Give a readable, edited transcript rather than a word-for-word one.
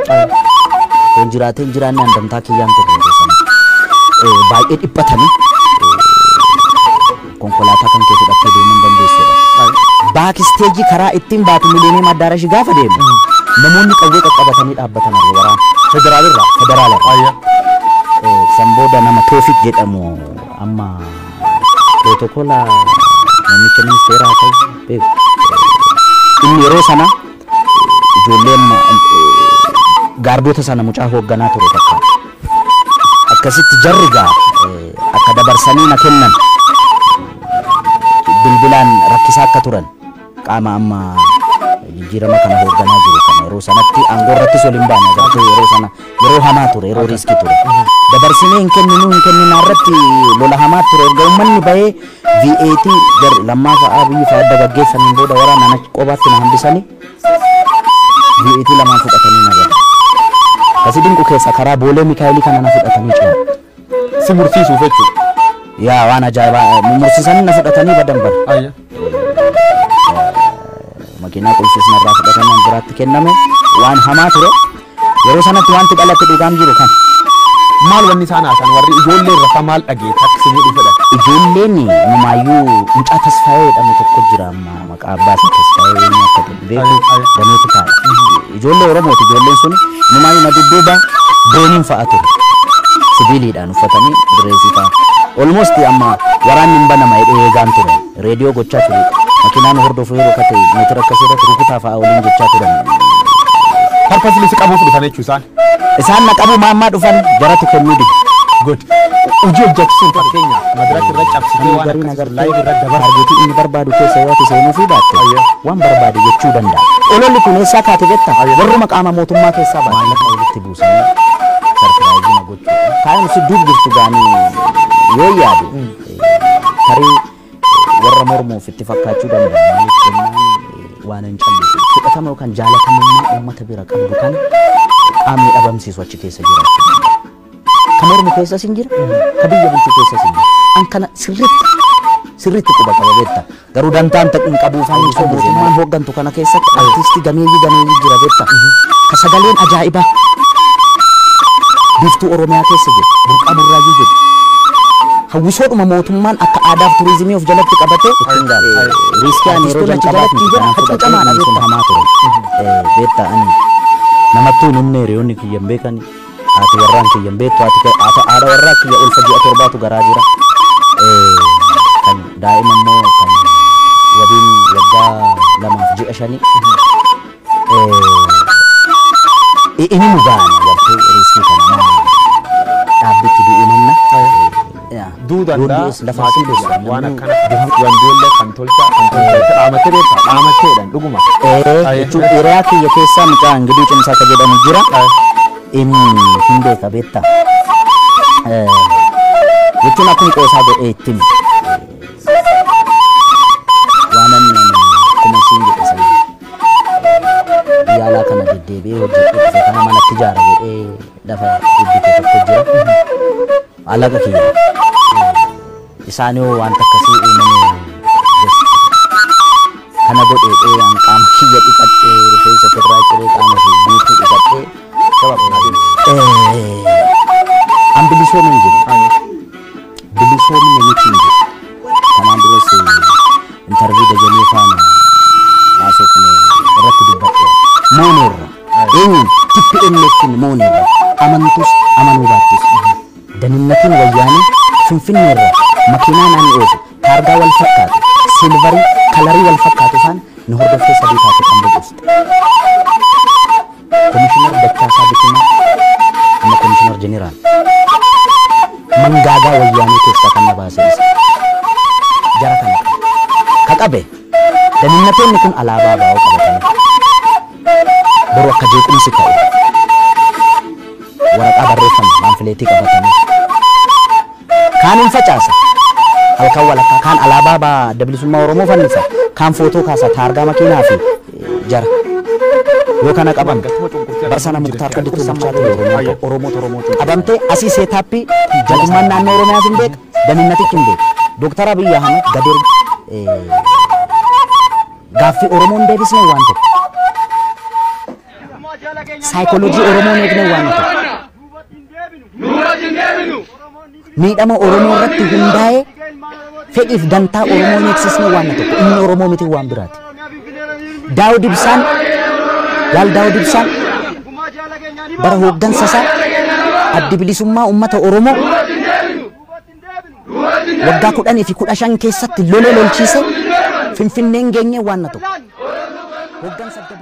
Kun jiraateen jiraanne handamtaa kiyyaan turre yeroo sanatti. Baay'ee dhiphatanii konkolaataa kan kee fudhattee deemuu hin dandeessuudha. Backstageii karaa ittiin baatu Millennium Addaarashi gaafa deemu namoonni qawwee qaqqabatanii dhaabbatan arge waraana. Federaalirraa. Federaalarraa. San booda nama Toofik jedhamu amma pirootokola muummicha ministeeraa ta'u beeku. Inni yeroo sana ijoolleen gaardoota sana mucaa hoogganaa ture fakkaata. Akkasitti jarri gaa akka dabarsanii na kennan bilbilaan rakkisaa akka turan qaama amma jijjiirama kana hoogganaa jiru kana yeroo sanatti aangoo irrattis ol hin baane agartee yeroo sana yeroo hamaa ture yeroo riskii ture. Dabarsinee hin kenninuu hin kenninaa irratti lola hamaa ture erga uummanni bahee VAT jarri lammaa fa'aa biyyi fa'aa adda gaggeessaniin booda waraana na qobaatti na hambisanii VAT lamaan fudhatanii na galan. Kasi dinqu keessa karaa Boolee Mikaayilii kana na fudhatanii ce'an. Si mursiisuuf jechuudha. Yaa waan ajaa'ibaa mursiisanii na fudhatanii badan bara. Makiinaa qulfis narraa fudhatanii biraatti kenname waan hamaa ture. Yeroo sanatti wanti dhalate dhugaan jiru kan. Maal wanni isaan haasan warri ijoollee irra maal dhageetta akka isinii dhufedhan? Ijoolleen numaayyuu mucaa Tasfaayee jedhamu tokko jira amma maqaa abbaa isaa Tasfaayee eenyu akka ta'e beeku dameetu ta'a. Ijoollee Oromooti ijoolleen sun numaayyuu na dudduuba dooniin fa'a ture. Sibiiliidhaan uffatanii direesii fa'a. Almost amma waraanni hin banama jedhee eegaan ture. Reediyoo gochaa ture. Makiinaan hordofu yeroo kate meetira akkasii irratti rukutaa fa'a waliin jechaa turan. Purposely si qabuuf dhufan jechuu isaan. Isaan na qabu maammaa dhufan jaratu kennuu dide. Good. Hojii hojjechiisuun fakkeenyaaf madaraka irra cabsitee waan akkasii live irra dabarsu. Targetii inni barbaadu keessa yoo ati seenuu fi baatte waan barbaade jechuu danda'a. Ololli kun eessaa kaate beektaa? Warruma qaama mootummaa keessaa baate. Maallaqa walitti buusanii surpriseii na gochuudha. Kaayaan si duub jirtu gaanii yoo yaadu tarii warra mormuuf itti fakkaachuu danda'a. Maaliif jennaan waan hin callisu. Fudhatama yookaan jaalatamummaa uummata bira qabdu kana qaamni dhabamsiisu achi keessa jiraachuu danda'a. Ka mormu keessas hin jira, ka biyya bulchu keessas hin jira. An kana sirriitti sirriitti quba qaba beekta. Garuu dantaan hin qabuuf hin qabu. Mootummaan hooggantu kana keessatti artiistii gameeyyii gameeyyii jira beekta. Ka sagaleen ajaa'ibaa biiftuu Oromiyaa keessa jiru, burqaa burraayyuu jiru. Hawwisoodhuma mootummaan akka aadaaf turizimii of jalatti qabatee ittiin gaala. Riskii ani yeroo jalqabaaf miti kanaan fudhatee sun hamaa ture. Beekta ani namattuu hin himne hiriyoonni kiyya hin beekani. Haati warraan kiyya hin beektu haadha warraa kiyya ulfa ji'a torbaatu garaa jira. Kan daa'ima immoo kan wabiin waggaa 2 fi ji'a 5. Inni nu gaana gartee riskii kana dhaabbitti du'uu manna. Duu danda'a Lafa si keessa waan akkana wandoollee kan tolcha kan tolcha dhaamatee beektaa dhaamatteedhaan dhuguma. Jechuun hiriyaa kiyya keessaa mucaa Ingiduu Cimsaa ka jedhamu jira. Inni hin beeka beektaa. Jechuun akkuma qoosaa godhee itti hime. Waan ani akkuma isiin jedhe sana biyya alaa kana deddeebi'ee hojjedhee dhufe kana manatti ijaara jedhee lafa bibbite tokko jira. Alaqa kiyya. Isaan yoo wanta akkasii uumame kana godhee an qaama kiyya dhiqadhee rifeensa ofirraa ciree qaama fi guutuu dhiqadhee an bilisoomne hin jiru. Bilisoomne miti hin jiru. Kanaan duras interview Dajanee faana haasofne irratti dubbadhe. Mooneerra. Eenyuun TPLF'n mooneerra. Amantus amanuu baattus. Daninnatiin wayyaanii Finfinneerra makiinaan ani oofu taargaa wal fakkaatu silverii colorii wal fakkaatu faana nu hordoftee sadii taate kan bubuuste. Komishinar Dachaasaa Bitinaa amma komishinar jeneraal mangaagaa wayyaanii keessaa kan na baase isa. Jara kana qabe. Ka qabe daninnatoonni kun alaabaa baa'oo qabatanii boru akka jeequmsi ka'u waraqaa barreeffame paamfileetii qabatanii kaan hin facaasa halkan walakkaa kaan alaabaa adda bilisummaa Oromoo fannisa kaan footoo kaasa taargaa makiinaa fi jara yoo kana qaban barsana Muktaar Qaddituu bulchaa ture Oromoo Oromoo Oromoo qabamtee asii seetaappii mootummaan naannoo Oromiyaas hin beeka daninnatichi hin beeka. Dooktar Abiyyi Ahmad gadeer gaaffii Oromoon deebisne waan tokko. Saayikooloojii Oromoo hin eegne waan tokko. Miidhama Oromoo irratti hundaa'ee fedhiif dantaa Oromoo hin eegsisne waan tokko. Inni Oromoo miti, waan biraati. Daawud Ibsaan, Jaal Daawud Ibsaan bara hooggansa isaa Addi Bilisummaa Uummata Oromoo waggaa 10 fi 15 keessatti lolee lolchiise Finfinneen geenye waan tokko. Hooggansa adda